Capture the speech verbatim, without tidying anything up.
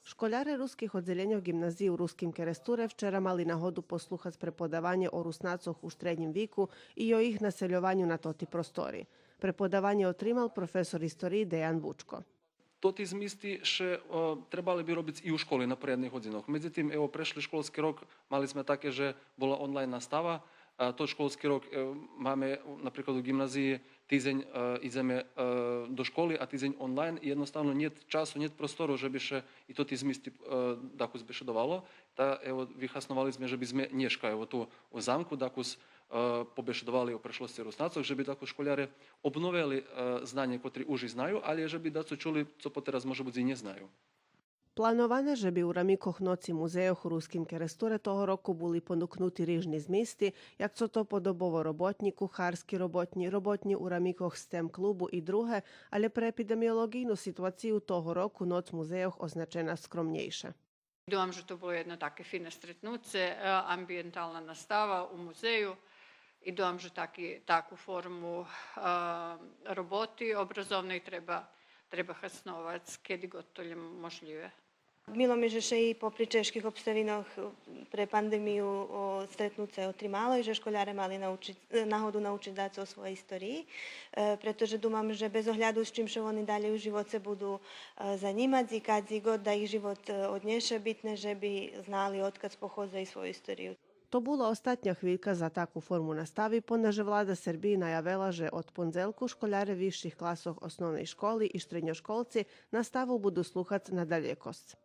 Школяре руских оддзелєньох ґимназиї у Руским Керестуре вчера мали нагоду послухац преподаванє о Руснацох у штреднїм вику и о їх насельованю на тоти простори. Преподаванє отримал професор историї Деян Вучко. Тоти змисти ше, е, требали би робиц и у школи на порядних годзинох. Медзитим, ево, прешли школски рок мали зме таке же бола онлайн настава, а тот школски рок, е, маме, наприклад, у ґимназиї тидзень, е, идземе, е, до школи, а тидзень онлайн и єдноставно нєт часу, нєт простору же би ше и тоти змисти, е, дакус бешедовало. Та, ево, вихасновали зме же би зме нєшка, ево, ту у замку дакус, е, побешедовали о прешлосци Руснацох, же би дакус школяре обновели, е, знанє котри уж и знаю, алє же би дацо чули цо потераз може буц и нє знаю. Плановане же би у рамикох Ноци музейох у Руским Керестуре того року були понукнути рижни змисти, як цо то подобово роботнї, кухарски роботнї, роботнї у рамикох стем клубу и друге, алє пре епидемиолоґийну ситуацию того року Ноц музейох означена скромнєйше. Думам же то було єдно таке фине стретнуце, е, амбиєнтална настава у музею. И думам же таки, таку форму, е, роботи образовней треба, треба хасновац кеди год то лєм можлїве. Мило ми же ше и попри чежких обставинох пре пандемию о, стретнуце отримало и же школяре мали научиц, нагоду научиц дацо о своєй историї, е, прето же думам же без огляду з чим ше вони далєй у живоце буду, е, занїмац и кадзи год да их живот, е, однєше, битне же би знали одкадз походза и свою историю. То була остатня хвилька за таку форму настави, понеже влада Сербиї наявела же од пондзелку школяре висших класох основней школи и штредньошколци наставу буду слухац на далєкосц.